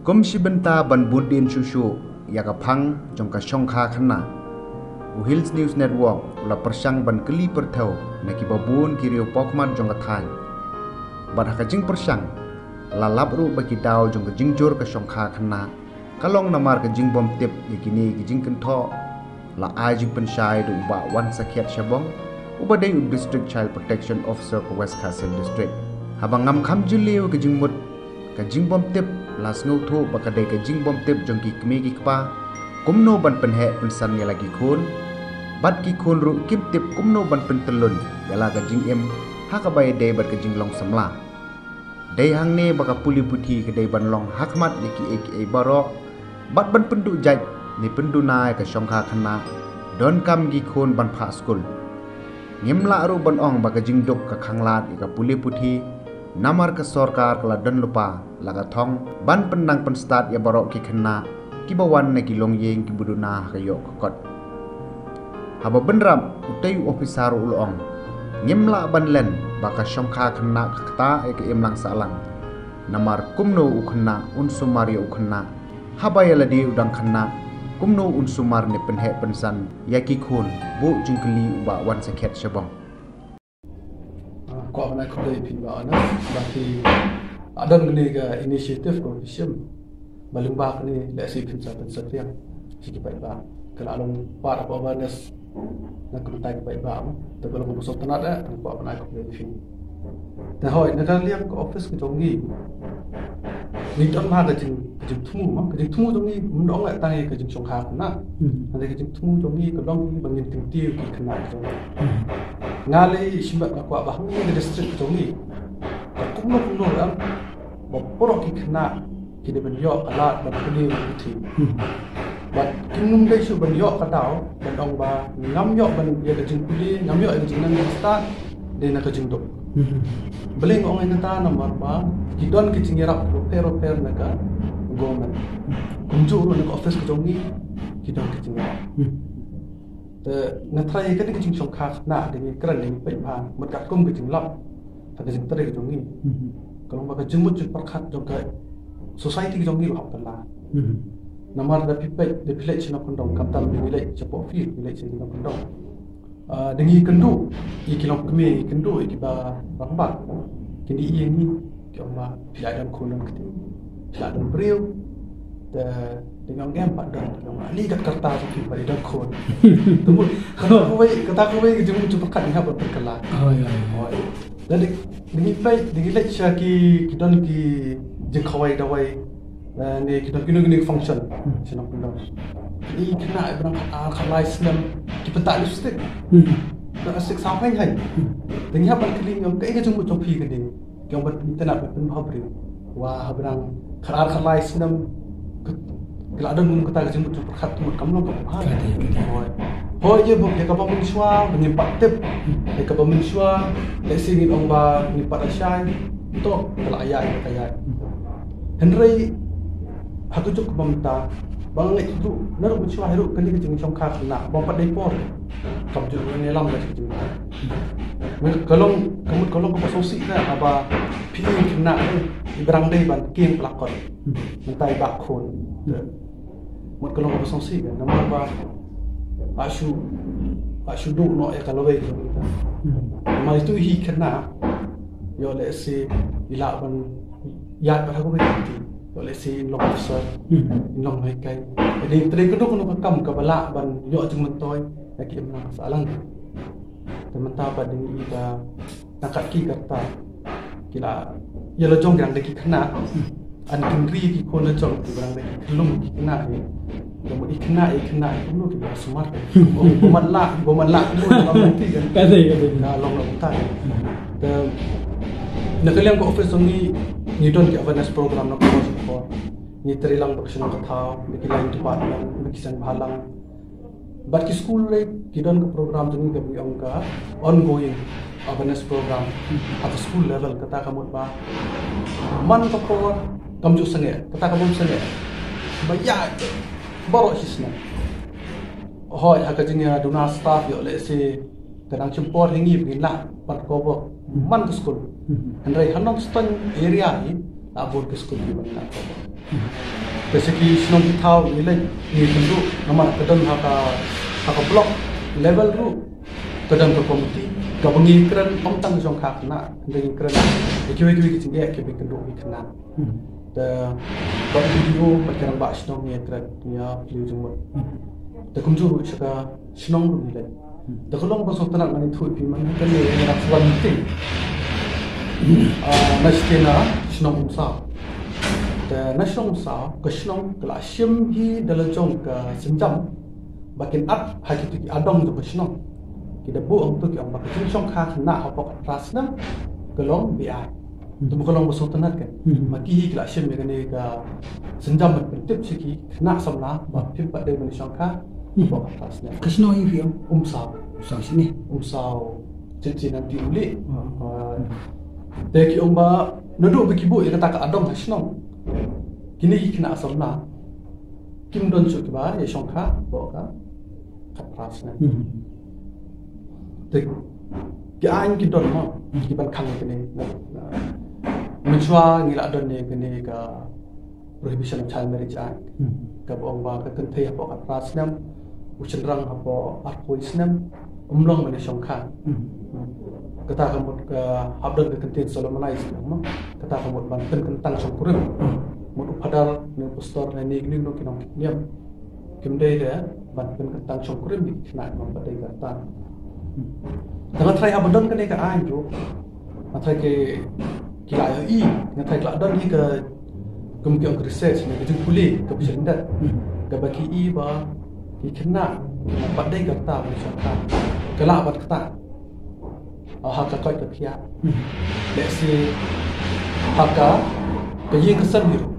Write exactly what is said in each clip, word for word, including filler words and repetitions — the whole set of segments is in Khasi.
Kum shi bynta ban bud dien shuh shuh ïa ka phang jong ka shongkha khynnah, u Hills News Network u la pyrshang ban kylli pyrthew na kiba bun ki riew pawkhmat jong ka thaiñ. Bad ha ka jingpyrshang, la lap ruh ba ki daw jong ka jingjur ka shongkha khynnah ka long namar ka jingbym tip ïa kine ki jingkynthoh, la ai jingpynshai da u Bah Wansakhiat Shabong, uba dei u District Child Protection Officer ka West Khasi Hills District. Haba ngam kham jylliew ka jingmut, ka jingbym tip, la sngewthuh ba ka dei ka jingbym tip jong ki kmie ki kpa kumno ban pynheh pynsan ïa la ki khun, bad ki khun ruh kim tip kumno ban pyntyllun ïa la ka jingim ha kaba ïadei bad ka jinglong samla. Dei hangne ba ka pule puthi ka dei ban long hakhmat ïa kiei kiei baroh, bad ban pynduh jait ne pynduna ïa ka shongkha khynnah donkam ki khun ban phah skul. Ngim lah ruh ban ong ba ka jingduk ka khanglad ïa ka pule puthi, namar ka sorkar ka la don lypa la ka thong ban pynnang pynstad ïa baroh ki khynnah kiba wan na ki longïing kiba duna ha ka ïoh ka kot. Haba bynrap, utei u ophisar u la ong, ngim lah ban len ba ka shongkha khynnah ka ktah ïa ka imlang sahlang. Namar kumno u khynnah un sumar ïa u khynnah, haba ïa lade u dang khynnah, kumno un sumar ne pynheh pynsan ïa ki khun, buh jingkylli u Bah Wansakhiat Shabong. Ah, kwah ban ai khublei ïa phi Bah Anas, ba phi, ah, don kane ka initiative kaba phi shim. Ba lyngba kane lehse phin sa pynsaphriang sha ki paidbah. Ka la long part of awareness na ka bynta ki paidbah mo. Te ka long kaba sngewtynnat eh, te kwah ban ai khublei ïa phi. Te hooid, na ka liang ka office ka jong ngi, ngi don ma ka jing, ka jingthmu mo, ka jingthmu jong ngi, mynta ong eh tang ïa ka jingshongkha khynnah. Hmm. Hynrei ka jingthmu jong ngi ka long ba ngin kyntiew ki khynnah ka jong ngi. Hmm. Nga lei shimet nga kwah ba hangne ka district ka jong ngi, ba kumno kumno ruh em, ba baroh ki khynnah ki dei ban ïoh ka lad ban pule ban puthi. Hmm. Bad kim nym dei shuh ban ïoh ka daw ban ong ba ngam ïoh ban ïa ka jingpule, ngam ïoh ïa ka jingnang jingstad, dei na ka jingduk. Hmm. Balei nga ong ïa kata, namar ba ki don ki jingïarap bapher bapher na ka government. Kumjuh ruh na ka office ka jong ngi ki don ki jingïarap. Hmm. Te nga tharai ïa kane ka jingshongkha khynnah, da ngi kren, da ngi peit bha, mut katkum ka jinglap ha ka jingtrei ka jong ngi. Mhm. Ka long ba ka jingmut jingpyrkhat jong ka society ka jong ngi ruh hap ban lah. Mhm. Namar da phi peit, da phi leit sha nongkyndong, khamtam da ngi leit shapoh field, ngi leit sha nongkyndong. Ah, da ngi kynduh ïa ki longkmie, ngi kynduh ïa kiba rangbah. Kine ïa ngi, ki ong ba phi la don khun don kti, phi la don briew. Te, te ngi ong em pat don, te ngi ong, ani kat karta jong phi pat i don khun. Te mut, kata kawei, kata kawei ka jingmut jingpyrkhat ngi hap ban pynkylla. Oh, ïa, ïa. Oh, ïa. Lada, da ngi peit, da ngi leit sha ki, ki don ki jingkhawai dawai, eh, ne ki don kino kino function. Hmm. Sha nongkyndong. Ki khynnah ba dang khatar khatlai snem, ki pynthah lipstick. Hmm. Pynthah lipstick saw hynrei. Hmm. Da ngi hap ban kylli, ngi ong kaei ka jingmut jong phi kane. Ki ong ban pynitynnad, ban pynbha briew. Wa haba dang khatar khatlai snem, ki la don kum kata ka jingmut jingpyrkhat, te mut kam long kaba bha. Ka dei, ka dei. Hooid. Hooid, ïa ba, ïa kaba mynshuwa ba ngim pat tip. Ïa kaba mynshuwa, lehse ngin ong ba ngim pat da shai. To, ka la ïaid, ka ïaid. Hynrei ha ka juk kaba mynta, ba nga ngeit ruh, naduh mynshuwa hi ruh, kane ka jingshongkha khynnah bym pat dei por. Kam ju ngi lam ka jingkha. Ka long, ka mut ka long kaba sngewsih na, haba phi i khynnah, eh, i ba dang dei ban kieng pla kot. Mynta i bah khun. Mut ka long kaba sngewsih, namar ba la shu, la shu duh noh ïa ka lawei ka jong ngi. Namar itu hi khynnah, ïoh lehse i lah ban ïaid bad ha kawei ka lynti. Ïoh lehse in long officer, in long nonghikai. Te dei, te dei kano kano ka kam kaba lah ban ïoh jingmyntoi ïa ki imlang sahlang. Te mynta pat da ngi i ba tang kat ki karta ki la ïa la jong ki dang dei ki khynnah. Yn kin ri ki khun la jong ki ba dang dei ki khyllung ki khynnah hi. Ka mut i khynnah, i khynnah, i kumno ki ba sumar. Ba man lah, ba man lah kumno ba man ti kan. Ka dei, ka dei. Na long long ta. Te na ka liang ka office jong ngi, ngi don ki awareness program na ka por. Ngi trei lang bad ki shnong ka thaw, bad ki line department, bad ki seng bhalang. Bad ki skul lei ki don ka program jong ngi kaba ngi ong ka ongoing awareness program ha ka school level, kata ka mut ba man ka por kam ju sangeh, kata ka bym sangeh ba ïa baroh shi snem. Hooid, ha ka jingïaduna staff ïoh lehse ka dang shim por ha ngi ba ngin lah ban cover man ka skul. Hynrei ha Nongstoiñ area hi la bun ki skul kiba lah cover. Te sha ki shnong ki thaw ngi leit ngi kynduh namar ka don ha ka, ha ka block level ruh ka don ka committee kaba ngi kren, ym tang shongkha khynnah, ngi kren ïa kiwei kiwei ki jingeh kiba kynduh ki khynnah. Hmm. Te bad B D O bad ki rangbah shnong ngi kren, ngi ïa plie jingmut. Hmm. Te kumjuh ruh sha ka shnong ruh ngi leit. Hmm. Te ka long ba sngewtynnat, ngan ïathuh ïa phi mynta kane, ngi dang wan meeting. Ah, na shnong, na shnong Umsaw. Te na shnong Umsaw, ka shnong ka la shim hi da la jong ka sienjam ba kin ap ha kito ki adong jong ka shnong. Ki da buh hangto, ki ong ba ka jingshongkha khynnah hapoh ka phra snem ka long beaiñ. Hmm. Te ma ka long ba sngewtynnat kan. Hmm. Ma ki hi ki la shim ïa kane ka sienjam ban pyntip sha ki khynnah samla ba phim pat dei ban shongkha, hmm, hapoh ka phra snem. Ka shnong hi phi ong? Umsaw. Umsaw shane? Umsaw. Chin chin nang ti uli. Hmm. Ah, te ki ong ba naduh ba ki buh ïa kata ka adong ha shnong, kine ki khynnah samla kim don shuh kiba ïa shongkha hapoh ka khatphra snem. Hmm. Te ki aiñ ki don mo, hmm, ki ban khang kane. Mynshuwa ngi la don ïa kane ka Prohibition of Child Marriage Act. Hmm. Kaba ong ba ka kynthei hapoh khatphra snem, u shynrang hapoh arphew snem, ym long ban ïa shongkha. Hmm. Kata ka mut ka hap don ka kyntien solemnize mo. Kata ka mut ban pynkyntang shongkurim. Hmm. Mut u phadar ne u pastor ne ne ne ki nongkit niam kim dei de ban pynkyntang shongkurim ïa ki khynnah kiba ym pat dei ka rta. Hmm. Te nga tharai haba don kane ka aiñ ruh, nga tharai ki, ki la ïohi, nga tharai ki la don hi ka, kum ki ong ka research ne ka jingpule kaba shyrkhei, hmm, kaba ki i ba ki khynnah kiba ym pat dei ka rta ban shongkha ka lah ban ktah ha ka koit ka khiah. Hmm. Lehse ha ka, ka ïing ka sem hi ruh.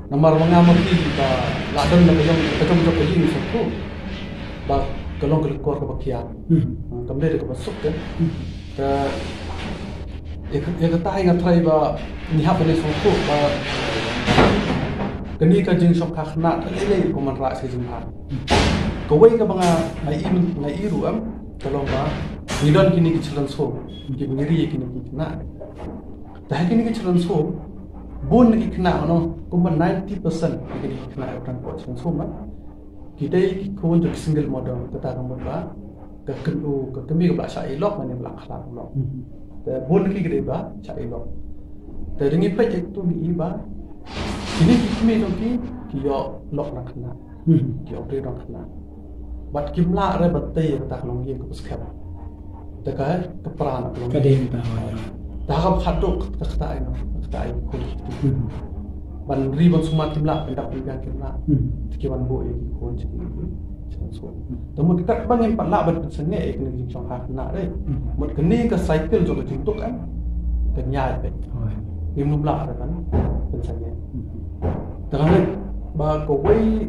Namar ma nga ma phi ba la don na ka jong, ka jong jong ka ïing sngewthuh ba ka long ka lyngkor kaba khiah. Hmm. Kam dei da kaba suk kan. Hmm. Te ïa ka, ïa kata hi nga tharai ba ngi hap ban ïasngewthuh ba kane ka jingshongkha khynnah lei lei kum ban rah sha ka jingbha. Kawei kaba nga, nga i, nga i ruh em, ka long ba ngi don kine ki children's home kiba ngi ri ïa kine ki khynnah. Te ha kine ki children's home, bun na ki khynnah, no, kumba ninety percent na kine ki khynnah kiba don hapoh children's home, eh, ki dei ki khun jong ki single mother, kata ka mut ba ka kyn-, u, ka kmie kaba la shah ïalok, mane ba la khlad u lok. Hmm. Te bun ki ki dei ba shah ïalok. Te da ngi peit ïa kito ngi i ba kine ki kmie jong ki, ki ïoh lok na khynnah. Hmm. Ki ïoh briew na khynnah. Bad kim lah re ban tei ïa kata ka longïing kaba skhem. Te ka, ka pra na ka longïing. Ka dei kata, oh, ïa. Te ha kaba khatduh ka, ka, kata ai, no, kata ai khun. Hmm. Ban ri ban sumar kim lah, ban dap ban biang kim lah. Hmm. Te ki wan buh ïa ki khun sha ki, sha ki sngewthuh. Hmm. Te mut katba ngim pat lah ban pynsangeh ïa kane ka jingshongkha khynnah re. Hmm. Mut kane ka cycle jong ka jingduk em, ka ïaid beit. Oh, ïa. Ngim lum lah re ban pynsangeh. Hmm. Te nga ngeit ba kawei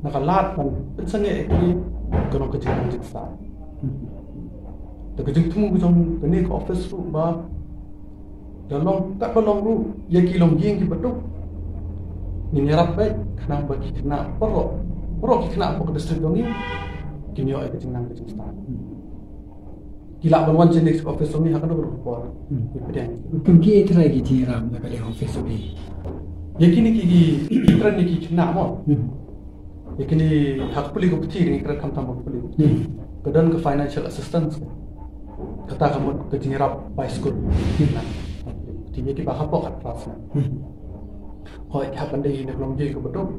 na ka lad ban pynsangeh ïa ki, ka long ka jingnang jingstad. Hmm. Te ka jingthmu ka jong kane ka office ruh ba da long katba long ruh ïa ki longïing kiba duk, ngin ïarap beit khnang ba ki khynnah baroh, baroh ki khynnah hapoh ka district jong ngi kin ïoh ïa ka jingnang ka jingstad. Hmm. Ki lah ban wan sha next office jong ngi ha kano kano ka por. Hmm. Ki pdiang. Kum kiei trai ki jingïarap na ka liang office jong ngi? Ïa kine ki, ki kren ïa ki khynnah mo. Hmm. Ïa kine ha ka pule ka puthi, ngi kren khamtam ha ka pule ka puthi. Hmm. Ka don ka financial assistance. Kata ka mut ka jingïarap bai skul. Hmm. Te ïa kiba hapoh khatphra snem. Hmm. Hooid, ki hap ban dei na ka longïing kaba duk.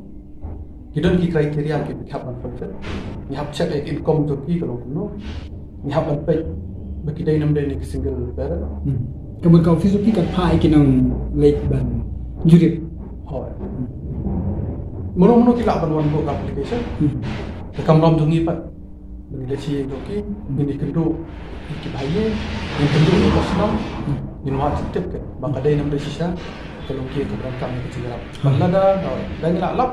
Ki don ki criteria kiba ki hap ban fulfill. Ngi hap check ïa ka income jong ki ka long kumno. Ngi hap ban peit ba ki dei ne ym dei na ki single parent. Hmm. Ka mut ka office jong phi kan phah ïa ki nongleit ban jurip. Hooid. Hmm. Mano mano ki lah ban wan buh ka application. Hmm. Te ka kamram jong ngi pat ba ngi leit sha ïing jong ki, ngin ïakynduh ïa ki bahaïing, ngin kynduh ïa ka shnong, ngin wad tip kan ba ka dei ne ym dei shisha ka longïing kaba donkam ïa ka jingïarap. Bad lada, lada ngi la lap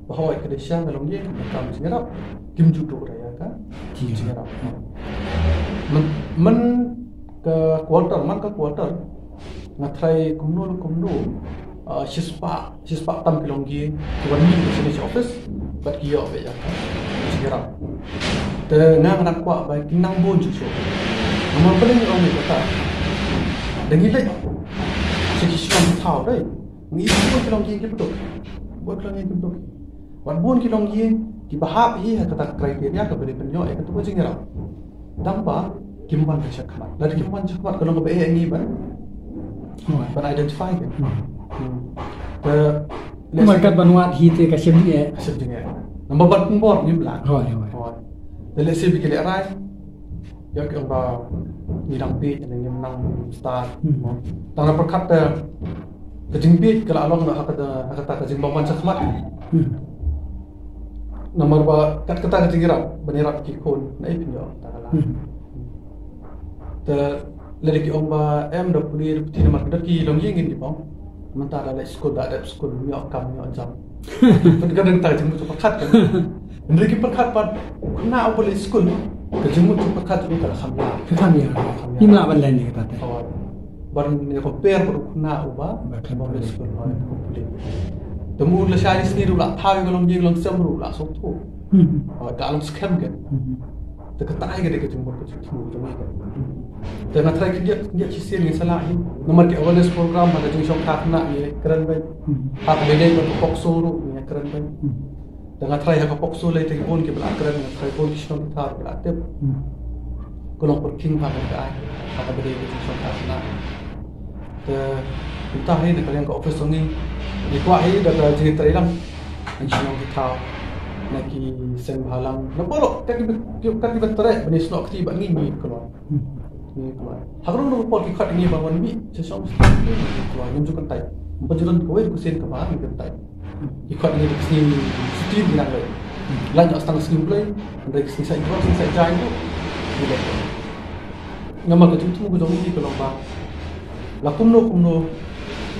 ba hooid ka dei shisha ka longïing kaba donkam ïa ka jingïarap, kim ju duh re ïa ka jingïarap. Myn, myn ka quarter, man ka quarter, nga tharai kumno la kumno, ah, shispah, shispah tam ki longïing ki wan mih na shane sha office bad ki ïoh beit ïa ka jingïarap. Te nga, nga nang kwah ba kin nang bun shuh shuh. Namar balei nga ong ïa kata? Da ngi leit sha ki shnong ki thaw, dei, ngi ïohi bun ki longïing kiba duk. Bun ki longïing kim duk. Wat bun ki longïing kiba hap hi ha kata ka criteria kaba dei ban ïoh ïa kata ka jingïarap. Tang ba kim wan ban shakhmat. Lada kim wan shakhmat ka long kaba eh ngi ban, ban identify ka. Hmm. Te kumba kat ban wad hi te ka shem jingeh. Ka shem jingeh. Namar ba pynbor ngim lah. Hooid, hooid. Hooid. Te lehse ba ki lehrai, ïa ki ong ba ngi dang bieit, ngim nang stad. Hmm. Tang na pyrkhat te ka jingbieit ka la long ha kata, ha kata ka jingbym wan shakhmat. Hmm. Namar ba kat kata ka jingïarap ban ïarap ki khun, naei phin ïoh kata ka la. Hmm. Te lada ki ong ba em da pule da puthi namar da ki longïing ngin ki ong. Mynta da leit skul, da dep skul, ym ïoh kam, ym ïoh jam. Pat ka dang ta jingmut pyrkhat kan. Hynrei ki pyrkhat pat u khynnah uba leit skul, ka jingmut pyrkhat jong u ka la kham ïar. Ka kham ïar. Ka kham ïar. Ngim lah ban len ïa kata te. Hooid. Ban ïa compare bad u khynnah uba, ba khlem leit skul, hooid, complete. Te mut la shai sngi ruh la thaw ïa ka longïing longsem ruh la sngewthuh. Hmm. Hooid, ka long skhem kan. Hmm. Te kata hi ka dei ka jingmut ka jingthmu jong ngi kan. Te nga tharai khyndiat khyndiat shisien ngi sa lah hi. Namar ki awareness program ha ka jingshongkha khynnah ngi kren beit. Hmm. Ha kaba ïadei bad ka POCSO ruh ngi kren beit. Hmm. Te nga tharai ha ka POCSO lei te ki bun kiba la kren, nga tharai bun ki shnong ki thaw kiba la tip. Hmm. Ka long pyrkhing ha kaba dei, ha kaba dei ka jingshongkha khynnah. Te mynta hi na ka liang ka office jong ngi, ngi kwah hi da ka jingïatreilang na ki shnong ki thaw, na ki seng bhalang, na baroh kat kiba, kat kiba treh ban ïasnoh kti bad ngi, ngi kloi. Ngi kloi. Ha ka rung rung por ki khot ngi ba wan mih sha shong sha ngi kloi, ngim ju kyntait. Ba ju don kawei ka sien kaba ngi kyntait. Ki khot ngi da ka sngi Sutin ngi nang leit. Lait noh tang ka sngi Blei, hynrei ka sngi Saitjaiñ, sngi Saitjaiñ ruh ngi leit. Namar ka jingthmu ka jong ngi ka long ba la kumno kumno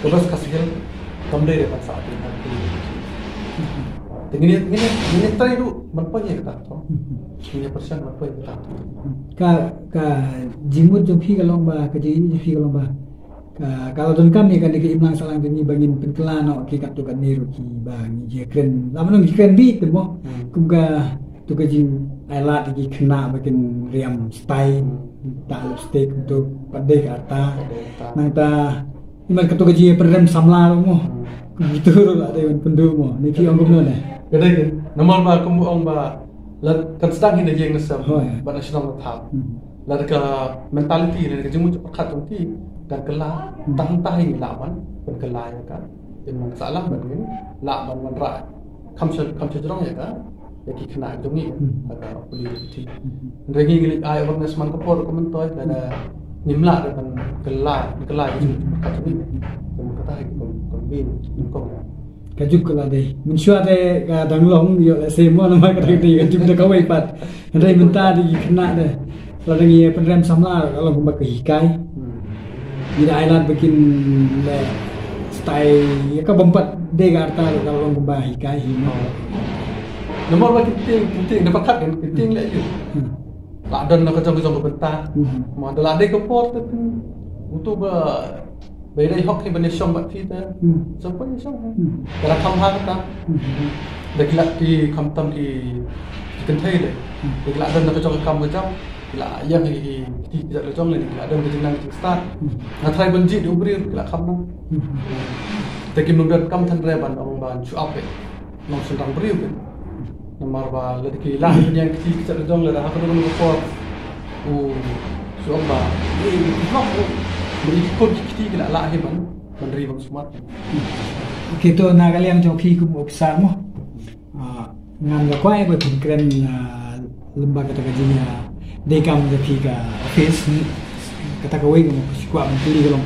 ka best ka sahel kam dei re ban sah. Te ngin, ngin, ngin try ruh ban poi ïa kata to. Ngin pyrshang ban poi ïa kata to. Ka, ka jingmut jong phi ka long ba, ka jingmut jong phi ka long ba ka, ka la donkam ïa kane ka imlang sahlang jong ngi ba ngin pynkylla noh ki katto katne ruh kiba ngi ïakren. Lada ngi kren beit te mo. Hmm. Kum ka to ka jingai lad ïa ki khynnah ba kin riam stai, hmm, tah lipstick, to pat dei ka rta. Pat dei ka rta. Nangta iman kato ka jingpynrem samla ruh mo. Hmm. Kito ruh la dei ban pynduh mo. Ne phi ong kumno ne? Ka dei kan. Namar ba kum ong ba la kan sdang hi na ïing na sem. Hooid. Bad na shnong na thaw. Hmm. Lada ka mentality ne ka jingmut pyrkhat jong ki kan kylla, hmm, tang tang hi lah ban pynkylla ïa ka imlang sahlang bad ngin lah ban wanrah kham sha, kham sha jrong ïa ka, ïa ki khynnah jong ngi, hmm, ha ka pule puthi. Hmm. Hynrei ngi ngi leit ai awareness man ka por ka myntoi, lada ngim lah ban kylla, kylla ïa ka jingmut pyrkhat jong ngi. Te kata hi ka, ka, ka, ka Ka juk ka la dei. Mynshuwa te ka dang long ïoh lehse mo namar ka dang dei ka juk da kawei pat. Hynrei mynta dei ki khynnah de. Lada ngi pynrem samla ka long kumba ka hikai. Hmm. Ngi da ai lad ba kin leh stai ïa ka bym pat dei ka rta ka long kumba hikai hi mo. Oh. Namar ba ki tieng, ki tieng da pyrkhat kan, ki tieng leh ïa. Hmm. La don na ka jong ka jong ka bynta. Hmm. Mo da la dei ka por te phin uto ba Ba ïadei hok hi ban ïashong bad phi te. Hmm. Shong poi ïashong. Hmm. Ka la kham ha kata. Hmm. Da ki la ki kham tam ki, ki kynthei de. Hmm. Da ki la don da ka jong ka kam ka jam. Ki la ïeng hi ki, ki, ki jait la jong lei, ki la don ka jingnang jingstad. Hmm. Nga tharai ban jied u briew ki la kham nang. Hmm. Te kim nym don kam than re ban ong ban shu ap eh. Nongshynrang briew kan. Namar ba lada ki lah ban ïeng kti kjat la jong lada ha kano kano ka por. U shu ong ba, eh, ki hok u. Ba ki khun ki kti ki lah lah hi ban, ban ri ban smat. Okay, to na ka liang jong phi kum u officer mo. Ah, ngan da kwah ba phin kren, ah, lem bad kata ka jing, ah, dei kam jong phi ka office. Kata kawei ka mo, shu kwah ban kylli ka long.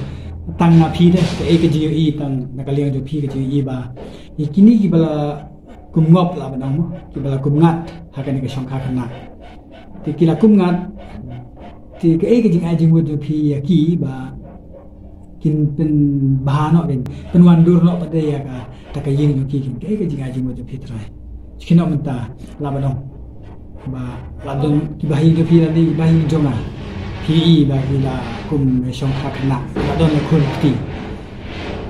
Tang na phi de, kaei ka jingïohi tang na ka liang jong phi ka jingïohi ba Ïa kine kiba la kum ngop lah ban ong mo, kiba la kum ngat ha kane ka shongkha khynnah. Te ki la kum ngat, te kaei ka jingai jingmut jong phi ïa ki ba kin pynbha noh, kin pynwandur noh pat de ïa kata ka ïing jong ki, kin kaei ka jingai jingmut jong phi trai. Shu kynnoh mynta lah ban ong. Ba la don kiba ha ïing jong phi, la don kiba ha ïing jong nga. Phi i ba ki la kum shongkha khynnah, la don khun kti.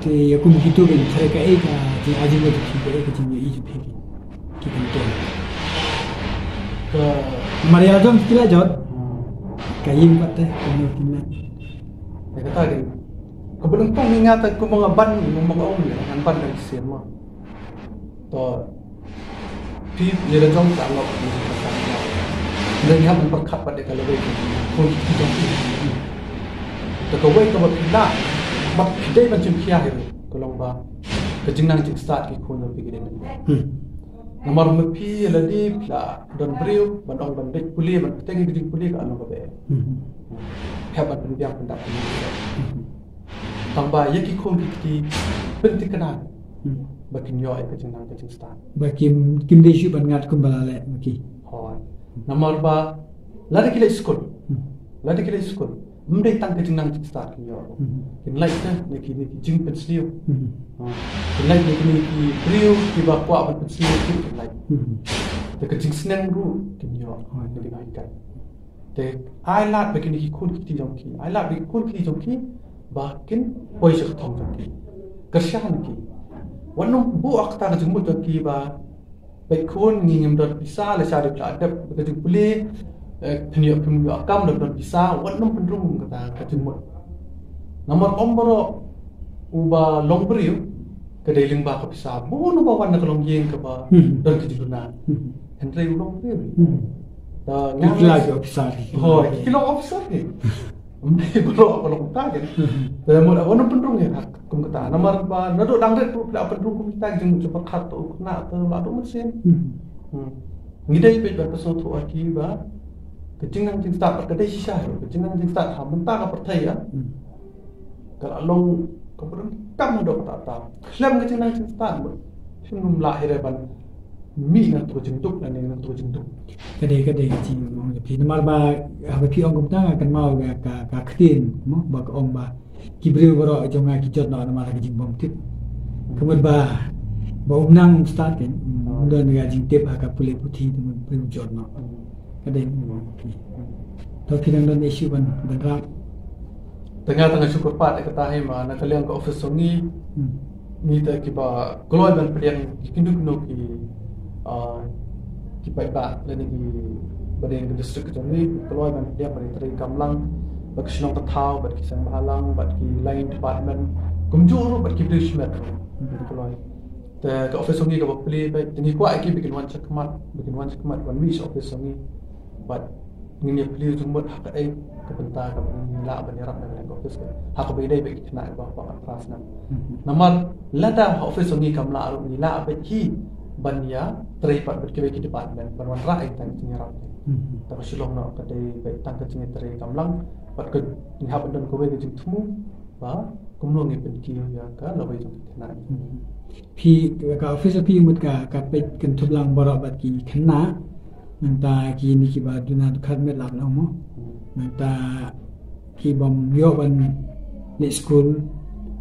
Te ïa kum kito kin tharai kaei ka jingai jingmut jong phi, kaei ka jingïohi jong phi ki, ki kyntu. Ka mariang jong ki la jot. Hmm. Ka ïing pat te kumno kin nang. Ïa kata kin, kaba nyngkong nga te kumba nga ban, kumba nga ong ïa ngan ban da shisien mo. To, phi ïa la jong ka ngop ni ka sa. Ngi hap ban pyrkhat pat ïa ka lawei ka khun ki jong phi. Te kawei kaba phi lah bad phi dei ban shim khia hi ruh ka long ba ka jingnang jingstad ki khun jong phi ki dei ban. Hmm. Namar ma phi ïa lade phi la don briew ban ong ban beit pule ban pynthei ka jingpule ka long kaba. Hmm. Hap ban pynbiang pyndap. Hmm. Tang ba ïa ki khun ki kti pynthikna. Hmm. Ba kin ïoh ïa ka jingnang ka jingstad. Ba kim, kim dei shuh ban ngat kumba la leh ma ki. Hooid. Namar ba lada ki leit skul. Hmm. Lada ki leit skul. Ym dei tang ka jingnang jingstad kin ïoh. Hmm. Kin leit te na kine ki jingpynsniew. Hmm. Ha. Kin leit na kine ki briew kiba kwah ban pynsniew ki kin leit. Hmm. Te ka jingsneng ruh kin ïoh. Hooid. Kin ïoh. Te ai lad ba kine ki khun ki kti jong ki. Ai lad ba ki khun ki kti jong ki ba kin poi sha ka thong jong ki. Kyrshan ki. Wat nym buh ïa kata ka jingmut jong ki ba peit khun ngi ngim don pisa lashai dep la dep ka jingpule, eh, phin ïoh phin ïoh kam da don pisa, wat nym pynrung kata ka jingmut. Namar ym baroh uba long briew ka dei lyngba ka pisa. Bun uba wan na ka longïing kaba Hmm. don ka jingduna. Hmm. Hynrei u long briew. Hmm. Da Ki nang la ki officer. Hooid, ki long officer ki. Ym dei baroh ka long ta kan. Hmm. Te mut wan pynrung ïa kum kata. Namar ba naduh dang rit ruh phi la pynrung kum kata jingmut jingpyrkhat u khynnah te la dum mynsiem. Hmm. Hmm. Ngi dei peit ban pynsngewthuh ïa ki ba ka jingnang jingstad ka dei shisha, ka jingnang jingstad ha mynta ka pyrthei ïa. Hmm. Ka la long kaba donkam haduh katta katta. Khlem ka jingnang jingstad mut phim lah hi re ban mih na katu ka jingduk lane na katu ka jingduk. Ka dei, ka dei ka jingong jong phi namar ba haba phi ong kumta nga kynmaw ka, ka, ka ktien mo ba ka ong ba ki briew baroh jong nga ki jot noh namar ka jingbymtip. Ka mut ba, ba um nang um stad kan, um don ka jingtip ha ka pule puthi te mut briew jot noh. Ka dei mo. To phi dang don issue ban, ban rap. Te nga tang shu kyrpad ïa kata hi ma na ka liang ka office jong ngi. Hmm. Ngi te kiba kloi ban pdiang ki kynduh kynduh ki, ah, ki paidbah lane ki ba dei ka district jong ngi, ki kloi ban pdiang bad ki trei kamlang bad ki shnong ka thaw bad ki seng bhalang bad ki line department. Kumjuh ruh bad ki briew shimet ruh. Hmm. Ki kloi. Te ka office jong ngi kaba plie bad te ngi kwah ïa ki ba kin wan shakhmat, ba kin wan shakhmat ban mih sha office jong ngi. Bad ngin ïa plie jingmut ha kaei ka bynta kaba ngi lah ban ïarap na ka office ka. Ha kaba ïadei bad ki khynnah kiba hapoh ka three snem. Mhm. Namar lada ha office jong ngi kam lah ruh ngi lah bad hi ban ïa trei pat bad kiwei ki department ban wanrah ïa ka jingïarap. Mhm. Te ka shu long noh ka dei bad tang ka jingïatrei kamlang bad ka ngi hap ban don kawei ka jingthmu ba kumno ngin pynkiew ïa ka lawei jong ki khynnah. Mhm. Phi ka office jong phi mut ka, ka peit kynthup lang baroh bad ki khynnah. Nangta kine kiba duna dukha met lap lang mo. Hmm. Nangta ki bym ïoh ban leit skul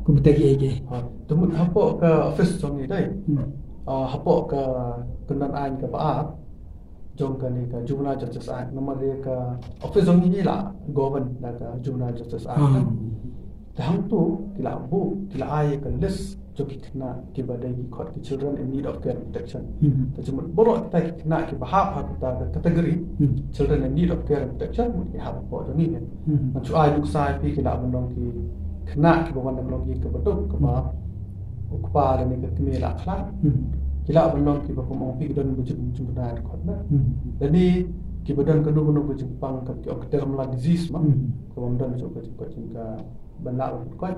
kumta kiei kiei. Ha, te mut hapoh ka office jong ngi dei. Hmm. Ah, hapoh ka kyndon aiñ kaba ar jong kane ka Juvenile Justice Act, namar ïa ka office jong ngi la govern da ka Juvenile Justice Act. Hmm. Te hangto ki la buh, ki la ai ïa ka list jong ki khynnah kiba dei ki khot ki children in need of care and protection. Hmm. Te jingmut baroh kita ki khynnah kiba hap ha kita ka category, Hmm. children in need of care and protection, mut ki hap hapoh jong ngi. Hmm. Ngan shu ai nuksa ïa phi, ki lah ban long ki khynnah kiba wan na ka longïing kaba duk, kaba Hmm. u kpa lane ka kmie la khlad. Hmm. Ki lah ban long kiba kum ong phi ki don ba jin jin bnai khot na. Hmm. Lane kiba don kano kano ka jingpang kaba ki ong ka terminal disease ma. Hmm. Kaba ym don shuh ka jingkoit jingkam ban lah ban koit.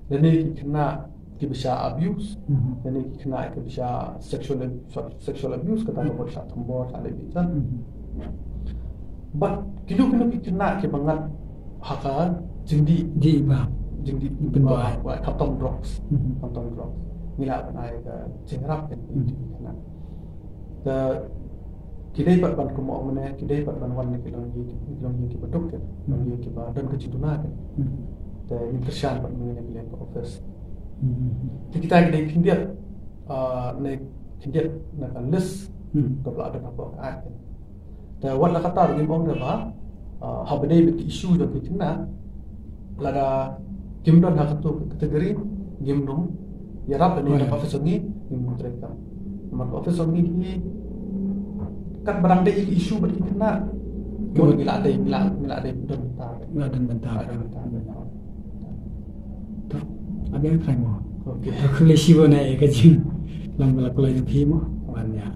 Lane ki khynnah kiba shah abuse. Hmm. Lane ki khynnah kiba shah sexual, sexual abuse, kata ka mut shah thombor, shah leh bieit. Hmm. Bad kino kino ki khynnah kiba ngat ha ka jingdih. Dih ba. Jingdih. Pynbor. Ba, ba, khamtam drugs. Mhm. Khamtam drugs. Ngi lah ban ai ka jingïarap ïa ki Mhm. khynnah. Te ki dei pat ban kumno mynne, ki dei pat ban wan na ki longïing, ki longïing kiba duk, ki Mhm. longïing kiba don ka jingduna. Mhm. Te ngin kyrshan pat mynne na ki leng ka office. Mhm. Te kita ki dei khyndiat, ah, ne khyndiat na ka list Mhm. kaba la don hapoh ka act. Te wat la katta ruh ngim ong re ba, ah, haba dei bad ki issue jong ki khynnah, lada kim don ha kato ka category, ngim nym ïarap lane Oh, na ka ïa. office jong ngi, ngim nym trei kam. Namar ka office jong ngi hi, katba dang dei ki issue bad ki khynnah, Ki ngi la dei, ngi la, ngi la dei don bynta. Ngi la don bynta. Ngi la don bynta. To, ap ïa nga khlaiñ mo. Okay. Khublei shibun eh, ka jing. Long ba la kloi na phi mo ban ïa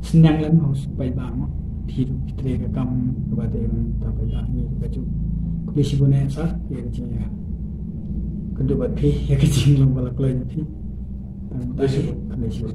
sniang lem ha u paidbah mo. Phi ruh phi trei ka kam kaba dei ban ta paidbah ngi ka juk. Khublei shibun eh sir ïa ka jingïakynduh bad phi ïa ka jinglong ba la kloi na phi. Khublei shibun. Khublei shibun.